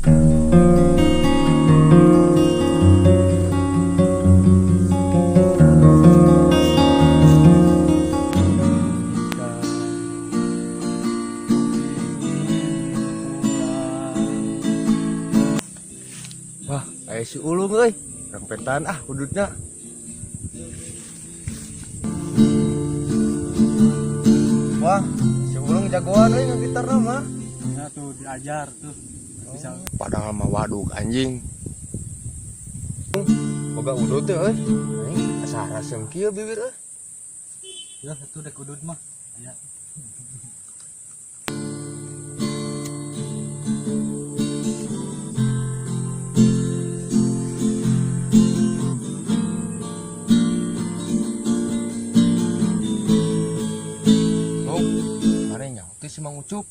Wah, aya si Ulung euy. Rampetan ah udutna. Wah, si Ulung jagoan euy ngagitar mah. Ya tuh diajar tuh. Bisa. Padahal mah waduk anjing. Boga udut teh euy. Anjing asa rasem kieu bibir euy. Ya itu dek udut mah. Ya. Bung, maneh nyaho teh si Mang Ucup.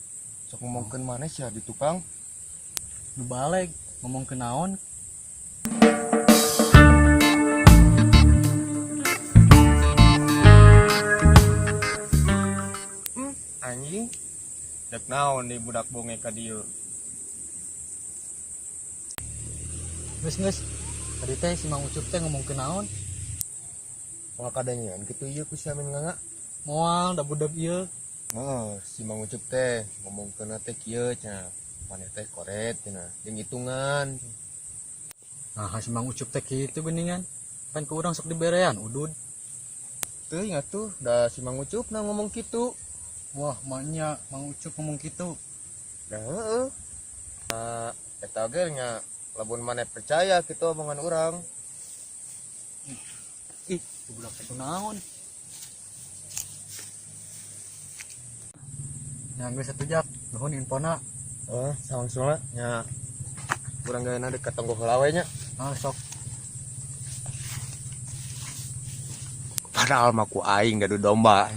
Sok ngomongkeun maneh sia di tukang. Nu baleg ngomong ke naon? Anjing. Dek naon di budak bonge ka dieu. Geus geus. Tadi teh si Mang Ucup teh ngomong ke naon? Moal kadengean kitu ieu ku si Amin nganga. Moal da budak ieu. Oh, si Mang Ucup teh ngomongkeun teh kieu cenah. Maneh teh koret cenah, jeung hitungan. Nah, si Mang Ucup teh kitu geuningan. Pan ku urang sok diberean udud. Teuing atuh, da si Mang Ucup na ngomong kitu. Wah, maknya Mang Ucup ngomong kitu. Da heeh. Nah, eta ge nya lamun maneh percaya kitu omongan urang. Ih, tu budak teh kunaon? Ya geus atuh Jak, nuhun infona. Oh, sangsula nya urang gaena dekat tonggoh heula we nya. Ah, sok. Padahal mah ku aing ngadu domba.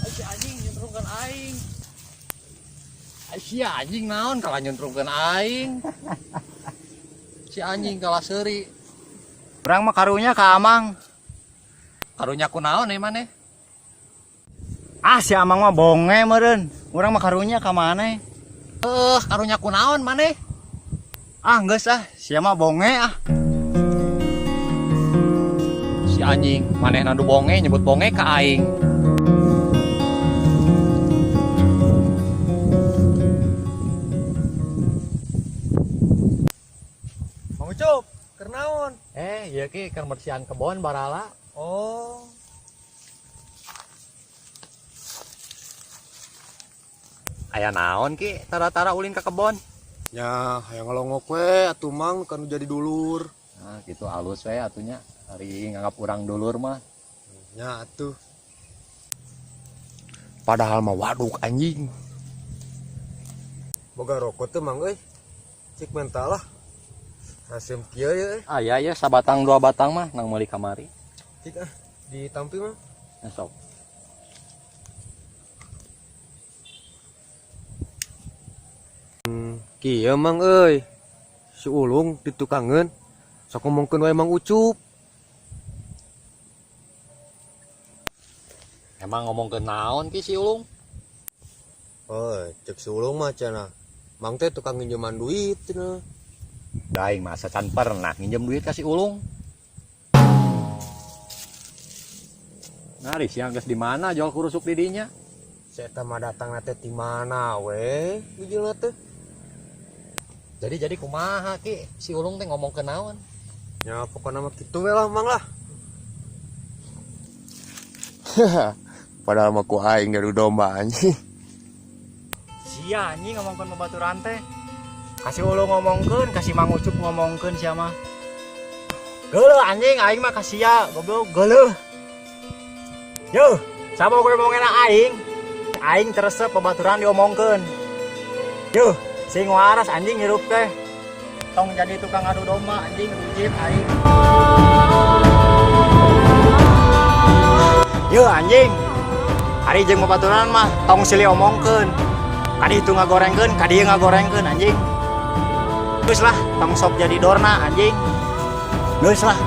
Si anjing nyuntrungkeun aing. Si anjing naon kalah nyuntrungkeun aing. Si anjing kalah seuri. Urang mah karunya ka Amang. Karunya ku naon maneh? Ah, si Amang mah bonge meureun. Urang mah karunya ka maneh? Heuh, karunya ku naon maneh? Ah, geus ah, sia mah bonge ah. Si anjing maneh nandu bonge nyebut bonge ka aing. Mang Ucup, keur naon? Ieu ki keur bersihan kebon barala. Oh. Aya naon ki tara-tara ulin ka kebon? Nya, hayang ngalongok we atuh Mang kan jadi dulur. Nah, gitu alus we atunya. Ari nganggap urang dulur mah. Nya atuh. Padahal mah waduk anjing. Boga rokok teh Mang euy. Cik mental lah. Rasem kieu ye euy. Aya ya sabatang dua batang mah nang meuli kamari. Cik ah, ditampi mah. Nah, sok. Kieu Mang euy. Si Ulung ditukangeun sok ngomongkeun wae Mang Ucup. Emang ngomongkeun naon ki si Ulung? Oh, cek si Ulung mah cenah. Mang teh tukang nginjeman duit cenah. Daing masa can pernah nginjem duit ka si Ulung. Nah, ari siang geus di mana jual kurusuk di dinya? Si eta mah datang teh ti mana we bijilna teh. Jadi kumaha ki si Ulung teh ngomongkeun naon? Ya pokona mah kitu we lah Mang lah. Padahal mah ku aing ngadu domba anjing. Sia anjing ngomongkeun babaturan teh. Kasih Ulung ngomongkeun, kasih Mang Ucup ngomongkeun sia mah. Geuleuh anjing aing mah ka sia, goblok geuleuh. Yo, sama gue ngomongin aing. Aing teresep babaturan diomongkeun. Yo, sing waras anjing hirup teh. Tong jadi tukang adu domba anjing rujit aing. Yo anjing. Ari jeung babaturan mah tong silih omongkeun. Kadi itu ngagorengkeun, kadi ieu ngagorengkeun anjing. Geus lah, tong sok jadi dorna anjing. Geus lah.